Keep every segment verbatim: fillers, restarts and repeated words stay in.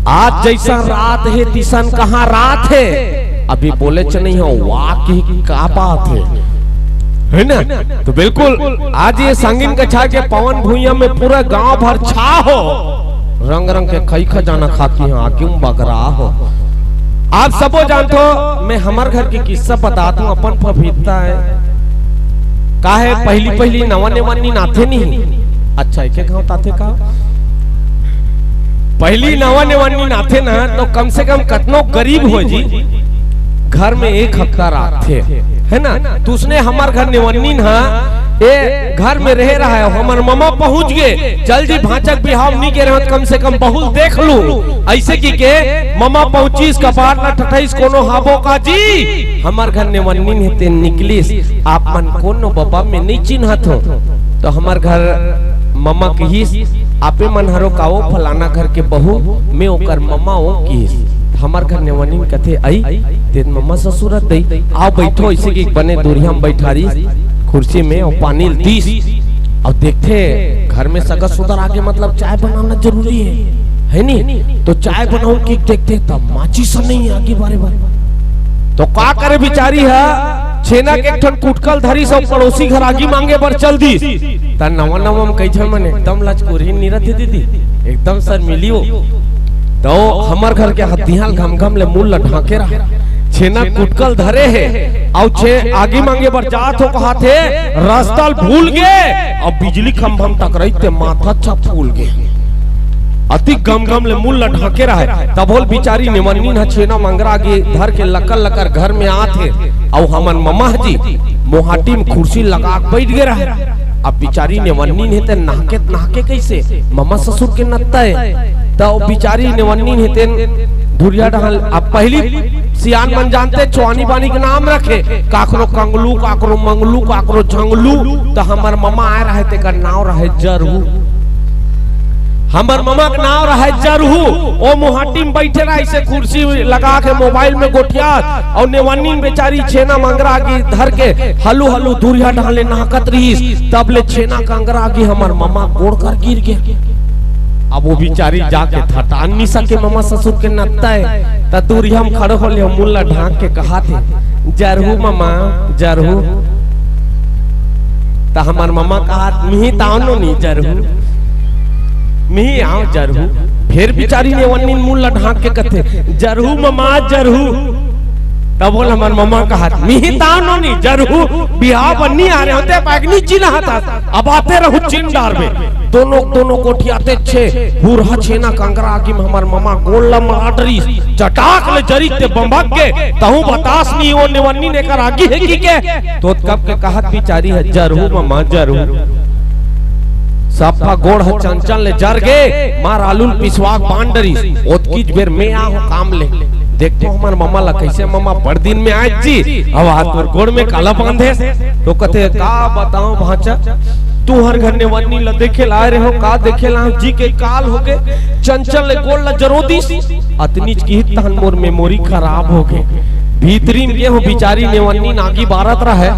आज जैसा रात हे, तिसन कहाँ रात हे। अभी बोलेच नहीं हो, वाह की का बात हे, है ना? तो बिल्कुल, आज ये संगिन कछार के पावन भुइयां में पूरा गांव भर छा हो, रंग रंग के खई खजाना खाके यहाँ आगे में बगरा हो। आप सबो जानथो, मैं हमर घर के किस्सा बतात हूँ, अपन पपीता हे। का हे, पहली पहली नवा नेवन्नीन आथे नहीं, अच्छा, एक एक गाँव ताथे का, पहली नवा नेवन्नीन आथे ना, तो कम से कम कतनो गरीब हो जी, घर में एक हफ्ता राखथे, है ना? तो उसने हमर घर नेवन्नीन हा, ए घर में रहे रहा है, हमर ममा पहुंच गए, चल जी, भांचा के बिहाव नहीं के रहे, कम से कम बहू ल देख लू। ऐसे की के ममा पहुंचिस, कपाट ला ठठइस, कोनो हाबो का जी, हमर घर नेवन्नीन हे तेन निकलिस, आप मन कोनो बबा में नहीं चिन्हत हो। तो हमर घर ममा कहिस, आपे मन हरो का वो फलाना घर के बहू, मैं ओकर ममा हो किहिस। हमर घर नेवन्नीन कथे, "अई, तेन ममा ससुर दई, आओ बैठो।" ऐसे की बने दूरिहा में बैठारिस कुर्सी में, अउ पानी ल दीस। अउ देखथे, घर में सगा सुदर आगे, मतलब चाय बनाना जरूरी है, है नी? तो चाय बनाऊं कि देखथे, तब माचिस नहीं आगे बारे बारे। तो का करे बिचारी हा, छेना के एक ठन कुटकल धरिस अउ पड़ोसी घर आगी मांगे बर चल दिस। त नवा नवा म कइझन मन एकदम लचकुरही नी रथे दीदी, एकदम शर्मीली हो। तो हमर घर के हथियाल घमघम ले मुंह ल ढांके रहा, छेना कुटकल धरे हे, अउ छे आगी मांगे बर जात हो कहाथे, रस्ता ल भूल गे, अउ बिजली खंभा म टकराई ते माथा अच्छा फूल गे। अति गमगम ले मुंह ल ढांके रहे, तभो ले बिचारी नेवन्नीन ह छेना मंगरा गे धर के लकर लकर घर में आत हे, अउ हमन ममा जी मोहाटी में कुर्सी लगा के बैठ गे रहे। अब बिचारी नेवन्नीन हे ते नहके नहके कैसे, ममा ससुर के नत्ता हे, त बिचारी नेवन्नीन हे तेन धुरिया डहल। अब पहली सियान मन जानते चुआनी बानी के नाम रखे, काकरो कंगलू, काकरो मंगलू, काकरो झंगलू, त हमर ममा आए रहे तेकर नाव रहे जरहू। हमर ममा के नाव रहे जरहू। ओ मोहाटी में बैठे रहे ऐसे कुर्सी लगा के मोबाइल में गोठियात, अउ नेवन्नीन बेचारी छेना मंगरा गे धर के हलू हलू दूरिहा डहले नहकत रहिस, तब ले छेना कंगरा गे हमर ममा गोड़ कर गिर गे। अब वो बिचारी जाके थटान नी सके, ममा ससुर के नत्ता हे, त दूरिहा में खड़े होले मुंह ल ढांक के कहाथे, "जरहू ममा, जरहू।" त हमर ममा कहात, "मिही ताव नो नी जरहू, मिही आव जरहू।" फिर बिचारी नेवन्नीन मुंह ल ढांक के कथे, "जरहू ममा, जरहू।" तभो ले हमर ममा कहात, "मिही ताव नो नी जरहू, बिहाव बर नी आ रहे होते, बैगनी चिन्हत हस, अब आते रहू चिन्ह डारबे।" दोनों, दोनों गोठियाते छे, बूरहा छेना कंगरा आगी में हमर ममा गोड़ ल मार डरिस, चटाक ले जरिस ते बम्बक गे, तहूं बतास नी ओ नेवन्नीन एकर आगी हे कि के, तो कब के कहात बिचारी हे, "जरहू ममा, जरहू।" सफा गोड़ ह चंचल ले जर गे, मार आलू ल पिसवा के बांध डरिस, ओतकीच बेर में आ हो काम ले। देखो हमर ममा ला कैसे, ममा बड़ दिन में आए जी, अब आज तोर गोड़ में काला बांधे। तो कथे, "का बताओ भांचा, तुहर घर नेवन्नीन ला देखे ला आए रहे हो, का देखे ला जी के काल हो गे, चंचल ले गोड़ ला जरो दिस।" अतनीच की तहन मोर मेमोरी खराब हो गे। भीतरी में गे हो बिचारी नेवन्नीन आगी बारत रहे।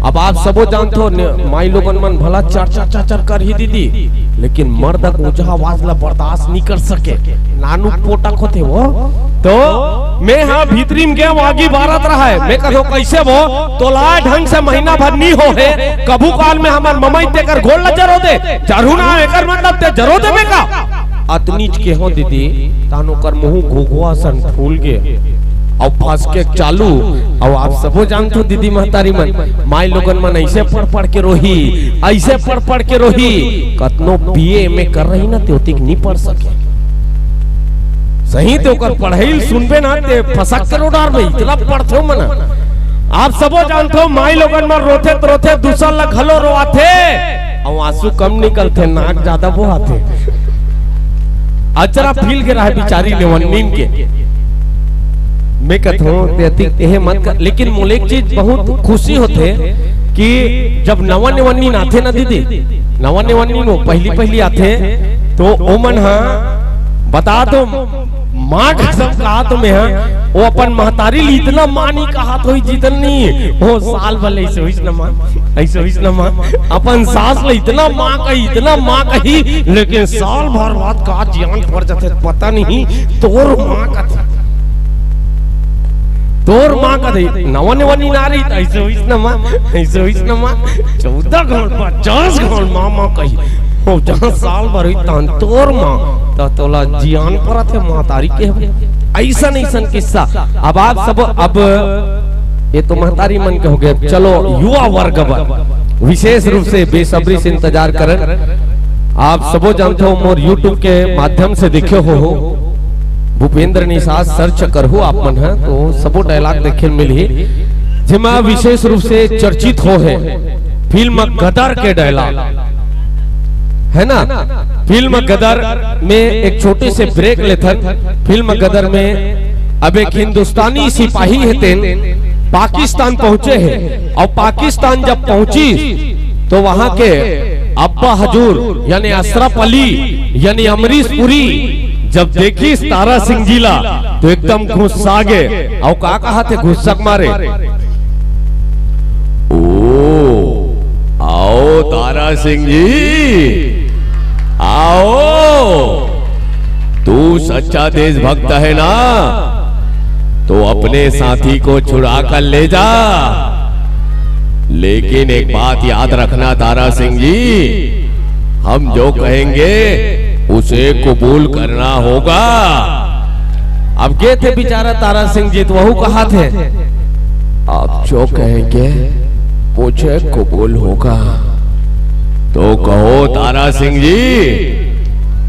अब आप सबो जानथो, ने-, माई लोगन मन भला चर चर चर चर करही दीदी, लेकिन मर्द के ऊंचा आवाज ला बर्दाश्त नी कर सके। नानू पोटा खोथे वो। तो मैं हा भीतरी में गे हो आगी बारत रहे। मैं कथो, "कैसे वो? तोला ढंग से महीना भर नी हो हे, कभू काल में हमर ममई तेकर गोड़ ला जरो दे, जरहू ना एकर मतलब ते जरो दे में का?" अतनीच के हो दीदी, तान ओकर मुंह घुघुआ सन फूल गे, अउ फंस के चालू। अउ आप सबो जानथो दीदी महतारी मन, माई लोगन मन ऐसे पढ़ पढ़ के रोही, ऐसे पढ़ पढ़ के रोही, कतनो बीए एमए कर रही ना, ते ओतिक नी पढ़ सके। सही ते ओकर पढ़ाई ल सुनबे ना, ते फसक के रो डारबे, इतना पढ़थे मन। आप सबो जानथो, माई लोगन मन रोथे त रोथे, दूसर ला घलो रोवाथे, अउ आंसू कम निकलथे, नाक ज्यादा बोहाथे। अचरा फील के रहे बिचारी नेवन्नीन के। मैं कथो, ते अति एहे मत कर, लेकिन मोले एक चीज बहुत खुशी होथे कि जब नवा नेवन्नीन आथे ना दीदी, नवा नेवन्नीन वो पहली पहली आथे, तो ओमन हा बता दो, माँ कसम कहा तो मैं, हाँ, वो अपन महतारी ले इतना माँ नहीं कहा तो ही जीतन नहीं, वो साल भर ले ऐसे होइस न माँ, ऐसे होइस न माँ, अपन सास ले इतना माँ कही, इतना माँ कही, लेकिन साल भर बाद का जियान पर जाथे पता नहीं, तोर माँ कथे, तोर माँ कथे, नवा नवा नहीं ना रही, ऐसे होइस न माँ, ऐसे होइस न माँ, चौदह घंट, पचास घंट माँ माँ कही, हो जहाँ साल भर हुई तहन तोर माँ, त तोला जियान परत हे महतारी के। अइसन अइसन किस्सा। अब आप सब, अब ये तो महतारी मन के हो गए, चलो युवा वर्ग बर विशेष रूप से बेसब्री से इंतजार करन। आप सबो जानते हो, मोर YouTube के माध्यम से देखे हो, हो भूपेंद्र निषाद search करहु आप मन ह, तो सबो dialogue देखे मिलही, जेमा विशेष रूप से चर्चित हो है फिल्म गदर के dialogue, है ना? फिल्म गदर में एक छोटे से break लेथन। फिल्म गदर में अब एक हिंदुस्तानी सिपाही हे, तेन पाकिस्तान पहुंचे हे, और पाकिस्तान जब पहुंची तो वहां के अब्बा हजूर यानी अशरफ अली यानी अमरीश पुरी जब देखिस तारा सिंह जी ला तो एकदम गुस्सा गे। और का कहा थे गुस्सा के मारे, "ओ, आओ तारा सिंह जी, आओ, तू सच्चा देशभक्त है ना, तो अपने साथी को छुड़ा कर ले जा। लेकिन एक बात याद रखना तारा सिंह जी, हम जो कहेंगे उसे कबूल करना होगा।" अब गे थे बेचारा तारा सिंह जी, तो वहू कहा थे, "आप जो कहेंगे मुझे कबूल होगा।" तो कहो तारा सिंह जी,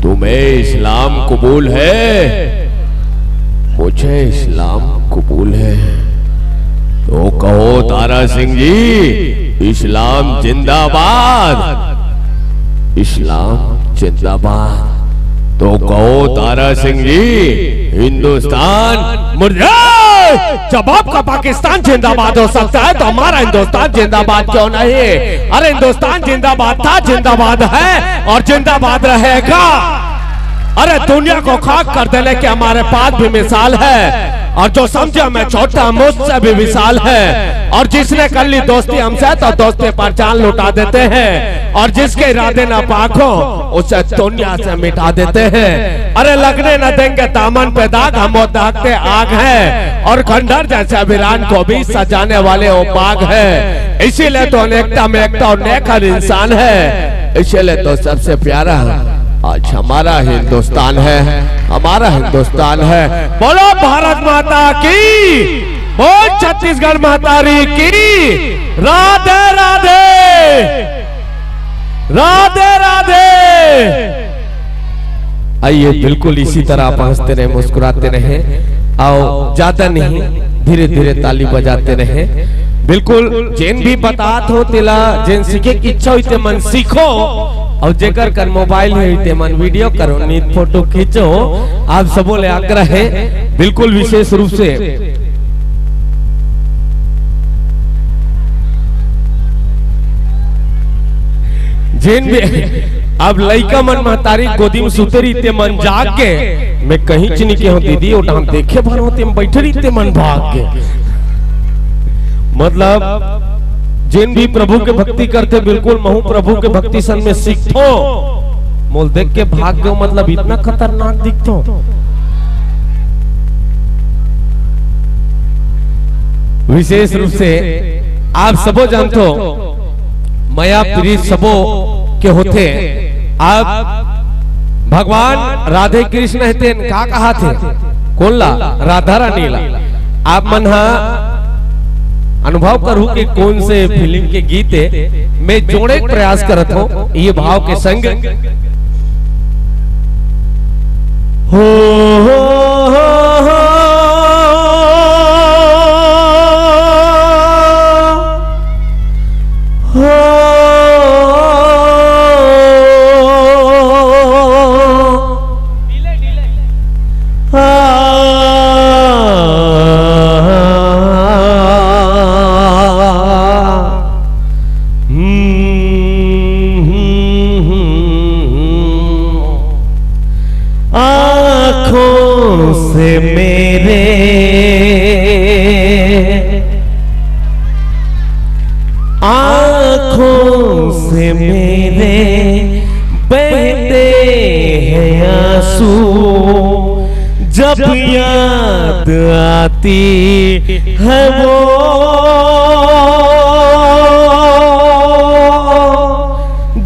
तुम्हें इस्लाम कबूल है? मुझे इस्लाम कबूल है। तो कहो तारा सिंह जी, इस्लाम जिंदाबाद, इस्लाम जिंदाबाद। तो कहो तारा सिंह जी, हिंदुस्तान मुर्दा, जब आपका पाकिस्तान जिंदाबाद हो सकता है तो हमारा हिंदुस्तान जिंदाबाद क्यों नहीं? अरे हिंदुस्तान जिंदाबाद था, जिंदाबाद है और जिंदाबाद रहेगा। अरे दुनिया को खाक कर देने के हमारे पास भी मिसाल है, और जो समझे हमें छोटा मुझसे भी विशाल है, और जिसने कर ली दोस्ती हमसे तो दोस्ती पर जान लुटा देते हैं, और जिसके इरादे नापाक हो उसे दुनिया से मिटा देते हैं। अरे लगने न देंगे दामन पे दाग, हम वो दागते आग हैं, और खंडर जैसे वीरान को भी सजाने वाले वो बाग है। इसीलिए तो अनेकता में एकता और नेक हर इंसान है, इसीलिए तो सबसे प्यारा आज हमारा हिंदुस्तान है, हमारा हिंदुस्तान है। बोलो भारत माता की, बोल छत्तीसगढ़ महतारी की। राधे राधे, राधे राधे। आइए, बिल्कुल इसी तरह आप हंसते रहें, मुस्कुराते रहें, और ज्यादा नहीं, धीरे धीरे ताली बजाते रहें। बिल्कुल, जेन भी बतात हो तेला, जेन सीखे की इच्छा हुई ते मन सीखो, और जेकर कर मोबाइल है ते मन वीडियो करो, नीत फोटो खींचो। आप सबों ले आग्रह है, बिल्कुल विशेष रूप से जेन भी अब लइका मन महतारी गोदी में सुते रहिते मन जाग के, मैं कहीं च नहीं के हूँ दीदी, वो डांस देखे भर होते में बैठे रहिते मन भाग के। मतलब जेन भी प्रभु के भक्ति करते, बिल्कुल महू प्रभु के भक्ति सन में सीखथो। मोल देख के भाग गयो, मतलब इतना खतरनाक दिखथो। विशेष रूप से आप सबो जानथो, मया प्रीत सबो के होथे। आप भगवान राधे कृष्ण हे तेन का कहा थे, कोन ला? राधा रानी ला। आप मन हा अनुभव करू के कोन से फिल्म के गीत है, मैं जोड़े के प्रयास करत हूँ ये भाव के संग। हो, हो, हो, हो, हो। मेरे, आंखों से मेरे बहते हैं आंसू, जब याद आती है वो,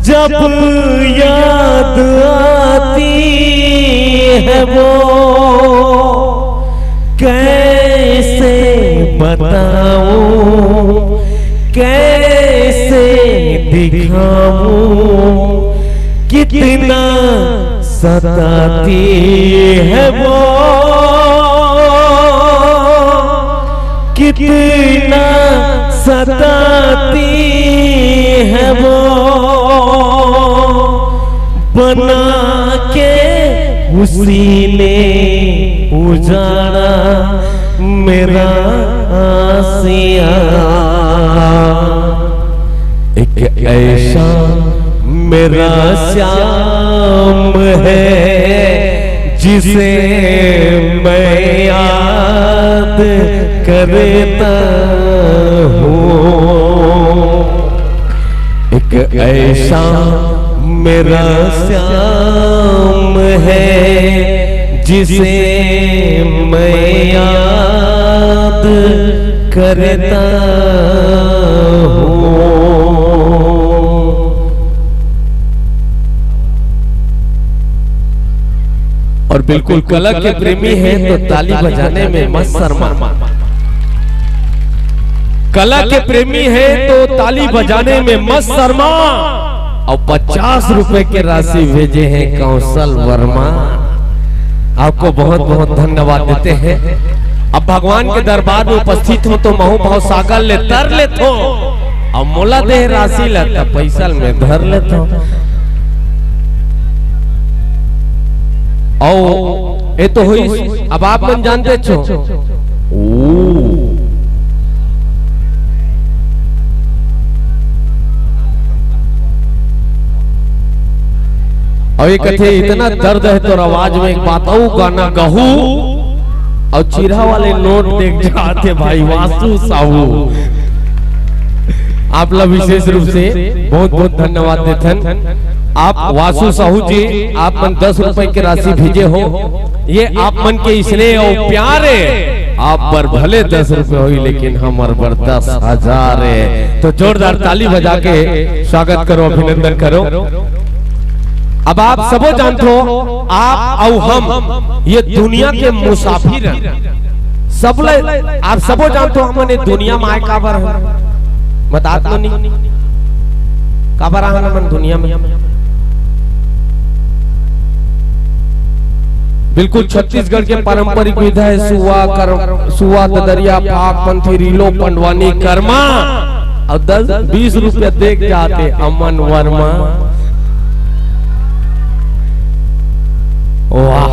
जब याद आती है वो, कैसे बताऊं, कैसे दिखाऊं, कितना सताती है वो, कितना सताती है वो, बना के उसी ने उजाड़ा मेरा आसिया। एक ऐसा मेरा श्याम है, जिसे मैं याद करता हूँ। एक ऐसा मेरा श्याम है, जिसे मैं याद करता हूँ। और बिल्कुल कला के प्रेमी है तो ताली बजाने में मत शर्मा। कला के प्रेमी है तो ताली बजाने में मत शर्मा। और पचास रुपए के राशि भेजे हैं कौशल वर्मा, आपको बहुत बहुत धन्यवाद देते हैं। अब भगवान के दरबार में उपस्थित हो तो महू भाव सागर ले तर लेथो, अब मोला दे राशि ला त पैसा में धर लेथो। और ये तो हुई, अब आप मन जानते छो। ओ। और ये कथे, इतना दर्द है तोर आवाज में, एक बात अउ गाना गहू। और चिरहा वाले नोट देख जाते भाई वासु साहू। आप ला विशेष रूप से बहुत बहुत धन्यवाद देथन। आप वासु साहू जी, आप मन दस रुपए के राशि भेजे हो, ये आप मन के स्नेह और प्यार है। आप बर भले दस रुपए होई, लेकिन हमर बर दस हजार है। तो जोरदार ताली बजा के स्वागत करो, अभिनंदन करो। अब आप सबो जानथो, आप अउ हम ये दुनिया के मुसाफिर हन। सब ले, आप सबो जानथो, हमन ये दुनिया में आए काबर हन? बतात लो नहीं, काबर आए हन हमन दुनिया में? बिल्कुल छत्तीसगढ़ के पारंपरिक विधा है, सुआ, कर, सुआ, ददरिया, फाग, पंथी, रीलो, पंडवानी, करमा। और दस बीस रुपया देख जाते अमन वर्मा। वाह।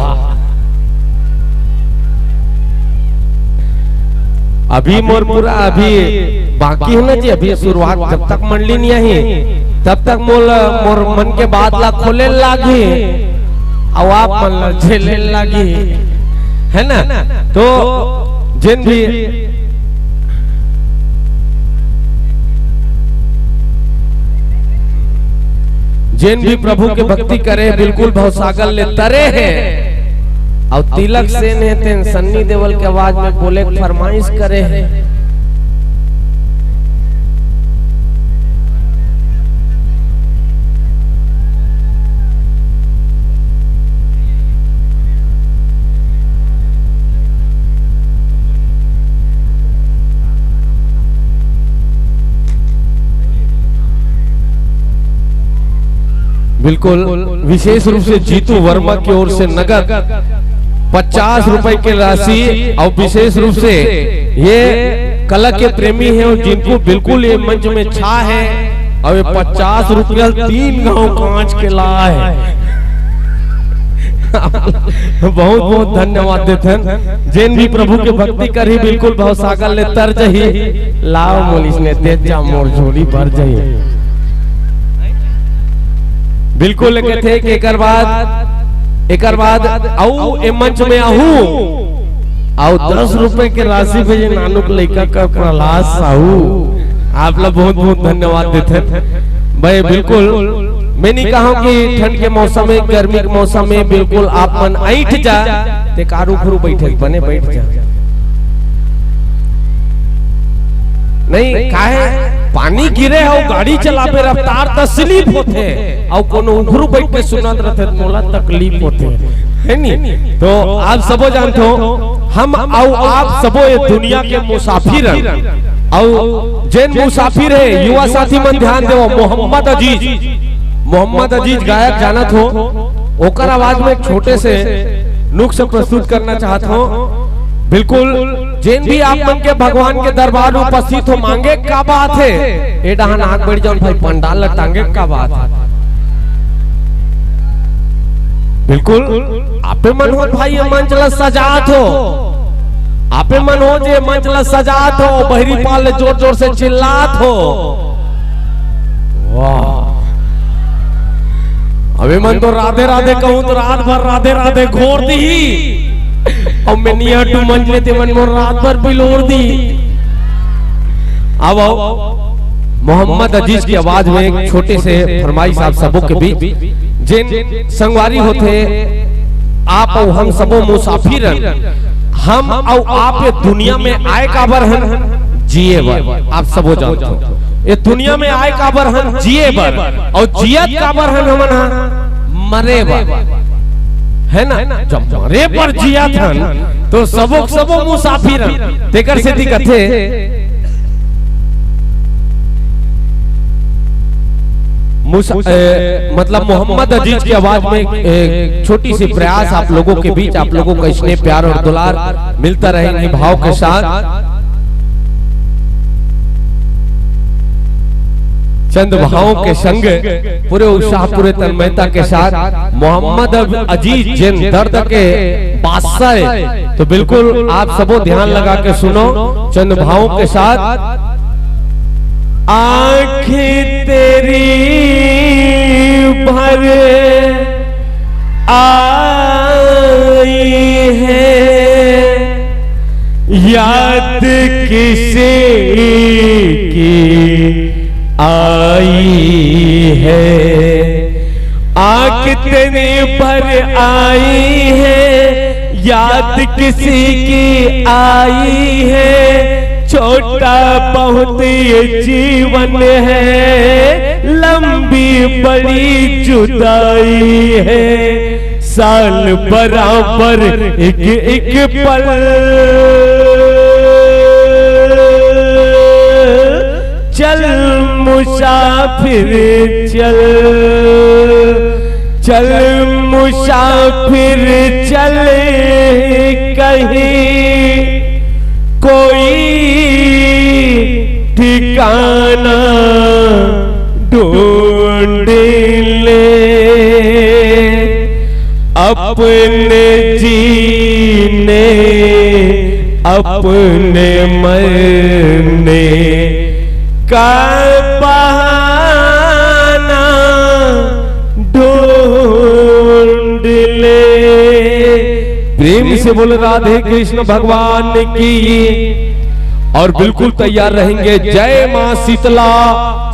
अभी मोर पूरा अभी बाकी होना चाहिए, अभी शुरुआत, जब तक मंडली नहीं आई तब तक मोल मोर मन के बात ला खोले लागी, अब आप मन ला झेले लागी, है ना? तो जिन भी जेन भी प्रभु के भक्ति करे, बिल्कुल भवसागर ले तरे हे। अउ तिलक सेन हे, तेन सन्नी देवल के आवाज में बोले के फरमाइश करे हे। बिल्कुल, विशेष रूप से जीतू वर्मा की ओर से नगद पचास रुपए की राशि, और विशेष रूप से ये कला के प्रेमी हैं और जिनको बिल्कुल ये मंच में छा है, और ये पचास रुपया तीन गांव कांच के ला है। बहुत बहुत धन्यवाद देथन। जेन भी प्रभु के भक्ति करही, बिल्कुल भवसागर ले तर जही। लाओ मोलिस ने दे जा, मोर झोली भर जही। बिल्कुल कहथे कि एकर बाद, एकर बाद अउ ए मंच में आहू अउ दस रुपए के राशि भेजे नानुक लइका का प्रहलाद साहू, आप ला बहुत बहुत धन्यवाद देथन। भाई बिल्कुल, मैं नहीं कहूँ कि ठंड के मौसम में, गर्मी के मौसम में बिल्कुल आप मन ऐंठ जा, ते कारू खुरू बैठे बने बैठ जा। नहीं काहे, पानी गिरे हो, गाड़ी चलाबे, रफ्तार त स्लिप होथे, अउ कोनो उघरू बैठ के सुनत रथे त मोला तकलीफ होथे, है नी? तो आप सबो जानथो, हम अउ आप सबो ये दुनिया के मुसाफिर हन। अउ जेन मुसाफिर हे, युवा साथी मन ध्यान देवो, मोहम्मद अजीज, मोहम्मद अजीज गायक जानत हो, ओकर आवाज में एक छोटे से नुक्स प्रस्तुत करना चाहत हो। बिल्कुल, जेन भी आप मन के भगवान के दरबार में उपस्थित हो, मांगे का बात हे? ए डहान आग बढ़ जाओ भाई, पंडाल ला टांगे का बात हे? बिल्कुल, आपे मन हो भाई, ये मंच ला सजात हो, आपे मन हो जे मंच ला सजात हो, बहरी पाल ले जोर जोर से चिल्लात हो। वाह, अबे मन तो राधे राधे कहूं तो रात भर राधे राधे घोर दी। अब मैं निया टू मंच लेते मन मोर रात भर बिलोर दी। अब आओ, मोहम्मद अजीज की आवाज में एक छोटे से फरमाइश आप सबों के बीच। जेन संगवारी होथे, आप अउ हम सबो मुसाफिर हन। हम अउ आप ये दुनिया में आए काबर हन? जिए बर। आप सबो जानथो, ये दुनिया में आए काबर हन? जिए बर। अउ जियत काबर हन हमन हा? मरे बर, है ना? जब मरे बर जियत हन, तो सबो सबो मुसाफिर हन। तेकर सेती कथे, मुसा-, ए, मतलब मोहम्मद अजीज की आवाज में एक छोटी सी प्रयास आप लोगों के बीच, आप लोगों का स्नेह, प्यार और दुलार मिलता रहे इन्हीं भाव के साथ, चंद भावों के संग, पूरे उत्साह, पूरे तन्मयता के साथ मोहम्मद अब-, अजीज जेन दर्द के बादशाह है, तो बिल्कुल आप सबो ध्यान लगा के सुनो चंद भावों के साथ। आंखें तेरी भर आई है, याद किसी की आई है। आंख तेरी भर आई है, याद किसी की आई है। छोटा बहुत ये जीवन है, लंबी बड़ी जुदाई है। साल बराबर एक एक पल, चल मुसाफिर चल, चल मुसाफिर चल, कहीं कोई ठिकाना ढूंढ ले। अपने जीने, अपने मरने का बहाना ढूंढ ले। प्रेम से बोल राधे कृष्ण भगवान की। और बिल्कुल तैयार रहेंगे। जय मां शीतला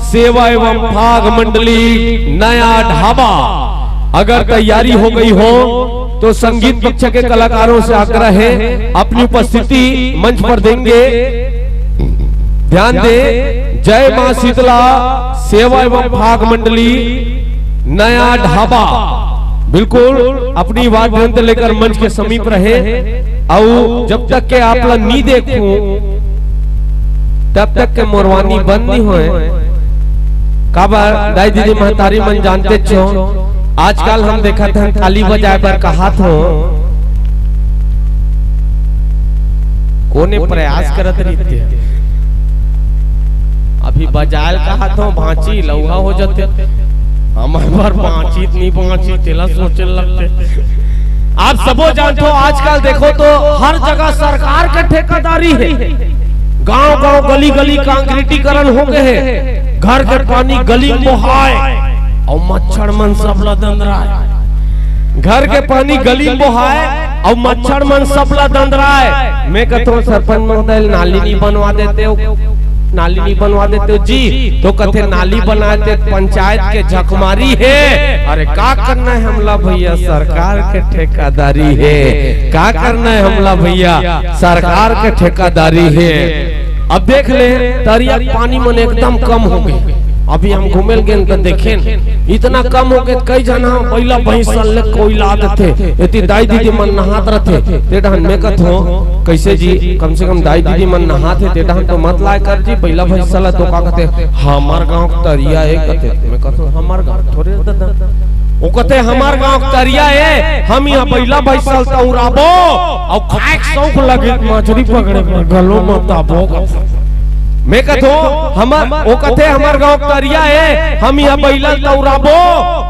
सेवा एवं फाग मंडली नया ढाबा। अगर तैयारी हो गई हो तो संगीत पक्ष के कलाकारों से आग्रह है, अपनी उपस्थिति मंच पर देंगे। ध्यान दें, जय मां शीतला सेवा एवं फाग मंडली नया ढाबा, बिल्कुल अपनी वाद्य यंत्र लेकर मंच के समीप रहे। अउ जब तक के आप ला नी देखूं, तब तक के मोर वाणी बंद नहीं होए। काबर दाई दीदी महतारी मन जानते छो, आजकल हम देखत हन ताली बजाए बर कहात हो, कोने प्रयास करत रहिथे। अभी बजायल कहात हो, भांची लउहा हो जाते। हमर बर बांचित नहीं बांचित, तेला सोचे लगते। आप सबो जानथो, आजकल देखो तो हर जगह सरकार के ठेकेदारी है। गांव-गांव, गली-गली कांक्रीटीकरण हो गए है। घर के पानी गली में बोहाय अउ मच्छर मन सब ला दंदराय। घर के पानी गली में बोहाय अउ मच्छर मन सब ला दंदराय। मैं कथों, "सरपंच महोदय, नाली नहीं बनवा देते हो, नाली नहीं बनवा देते हो जी?" तो कथे, "नाली बनाए ते पंचायत के झकमारी हे।" अरे का करना है हमला भैया, सरकार के ठेकादारी हे। का करना है हमला भैया, सरकार के ठेकादारी हे। अब देख ले, तरिया के पानी मन एकदम कम हो गए। अभी हम घूमे ल गेन त देखेन, इतना कम हो गए, कई झन ह बइला भैंस ले कोइला देथे। एती दाई दीदी मन नहात रथे, ते डहन मैं कथों, "कैसे जी, कम से कम दाई दीदी मन नहात हे, ते डहन तो मत लाए कर जी, बइला भैंस ला तो।" का कथे, "हमर गांव के तरिया ए," कथे। मैं कथों, "हमर गांव थोरे दादा।" ओ कथे, "हमर गांव के तरिया ए, हम इहां बइला भैंस ला तौराबो, अउ खाए के शौक लगे मछरी पकड़े बर घलो मताबो," कथे। मैं कथों, "हमर," ओ कथे, "हमर गांव के तरिया ए, हम इहां बइला तौराबो,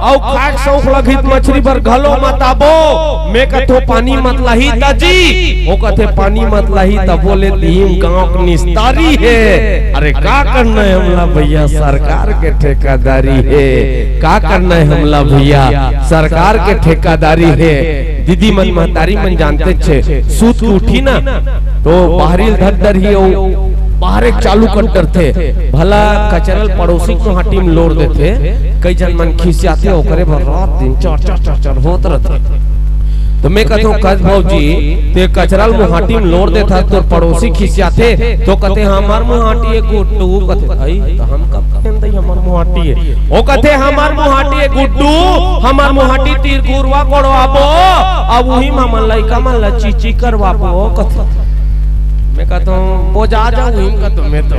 अउ खाए के शौक लगही त मछरी बर घलो मताबो।" मैं कथों, "पानी मत लाही त जी?" ओ कथे, "पानी मत लाही तभो ले दीम गांव के निस्तारी हे।" अरे का करना है हमला भैया, सरकार के ठेकादारी हे। का करना है हमला भैया, सरकार के ठेकादारी हे। दीदी मन, महतारी मन जानते छे, सूत के उठी ना, तो बाहरी ल धर डरही, अउ बाहरे चालू कर डरथे। भला कचरा ल पड़ोसी के हाटी म लोर देथे, कई झन मन खिसियाथे, ओकरे बर रात दिन चर चर चर चर होत रथे। तो मैं कथों, "कस भौजी, ते कचरा ल मुहाटी म लोर देथा, तोर पड़ोसी खिसियाथे।" तो कथे, "हमर मुहाटी ए गुड्डू," कथे। "अई, त हम कब कहेन दई हमर मुहाटी ए?" ओ कथे, "हमर मुहाटी ए गुड्डू, हमर मुहाटी तीर घुरवा कोड़वाबो, अउ उही म हमन लइका मन ला चीची करवाबो," कथे। मैं कथों, "बोजा जा उही म," कथों मैं तो।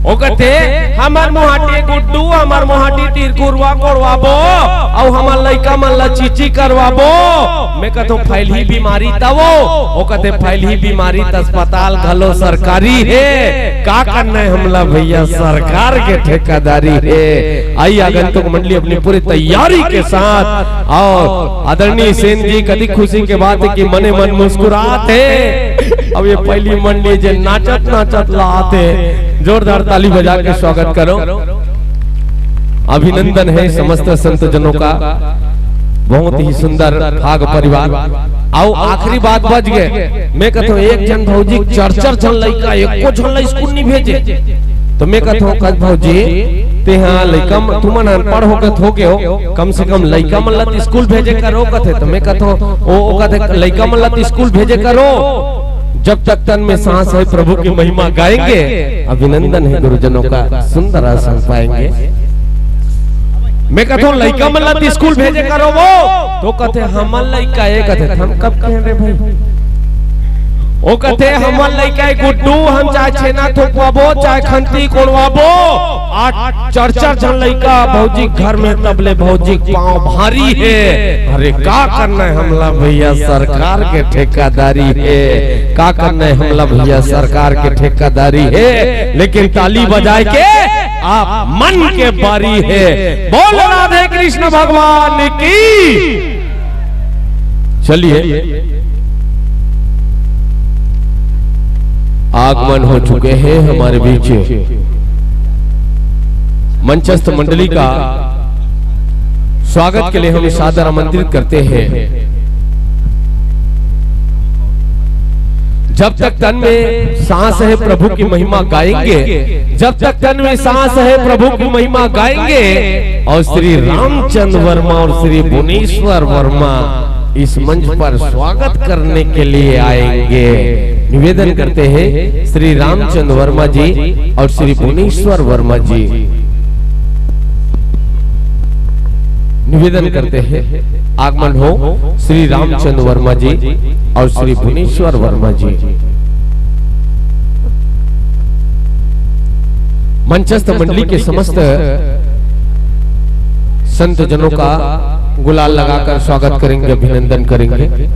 ओ कथे, "हमर मुहाटी ए गुड्डू, हमर मुहाटी तीर घुरवा कोड़वाबो, अउ हमर लइका मन ला चीची करवाबो।" मैं कथों, "फैलही बीमारी तवो।" ओ कथे, "फैलही बीमारी त अस्पताल घलो सरकारी हे।" का करना है हमला भैया, सरकार के ठेकादारी हे। आइए आगंतुक मंडली अपनी पूरी तैयारी के साथ, अउ आदरणीय सेन जी, कतिक खुशी के बात हे कि मने मन मुस्कुरात हे। अब ये पहली मंडली जे नाचत नाचत ला आत हे, जोरदार ताली बजा के स्वागत करो। अभिनंदन है समस्त संत जनों का, बहुत ही सुंदर भाग परिवार। अउ आखिरी बात बच गे, मैं कथों, एक झन भौजी चर चर झन लइका, एको झन ला स्कूल नहीं भेजे। तो मैं कथों, "कस भौजी, तेहा लइका म-, तुमन अनपढ़ होके हो गे हो, कम से कम लइका मन ला त स्कूल भेजे करो," कथे। तो मैं कथों, "ओ, ओ कथे, लइका मन ला त स्कूल भेजे करो, जब तक तन में सांस है प्रभु की महिमा गाएंगे, अभिनंदन है गुरुजनों का, सुंदर आसन पाएंगे।" मैं कथों, "लइका मन ला त स्कूल भेजे करो वो," तो कथे, "हमर लइका ए," कथे। हम कब कहेन रे भाई? ओ कथे, "हमर लइका ए गुड्डू, हम चाहे छेना थोपवाबो, चाहे खंती कोड़वाबो, आज चर चर झन लइका भौजी घर में, तब ले भौजी पाँव भारी हे।" अरे का करना है हमला भैया, सरकार के ठेकादारी हे। का करना है हमला भैया, सरकार के ठेकादारी हे। लेकिन ताली बजाए के आप मन के बारी हे। बोल राधे कृष्ण भगवान की। चलिए, आगमन हो चुके हैं हमारे बीच। मंचस्थ मंडली का स्वागत के लिए हम सादर आमंत्रित करते हैं। जब तक तन में सांस है प्रभु की महिमा गाएंगे, जब तक तन में सांस है प्रभु की महिमा गाएंगे। और श्री रामचंद्र वर्मा और श्री भुवनेश्वर वर्मा इस मंच पर स्वागत करने के लिए आएंगे। निवेदन करते हैं श्री रामचंद्र वर्मा जी और श्री भुवनेश्वर वर्मा जी। निवेदन करते हैं, आगमन हो श्री रामचंद्र वर्मा जी और श्री भुवनेश्वर वर्मा जी। मंचस्थ मंडली के समस्त संत जनों का गुलाल लगाकर स्वागत करेंगे, अभिनंदन करेंगे।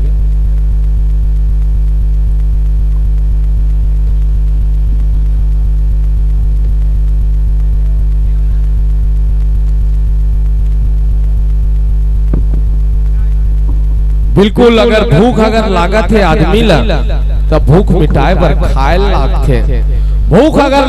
बिल्कुल, अगर भूख अगर लागत हे आदमी ला, त भूख मिटाए बर खाए लागथे। भूख अगर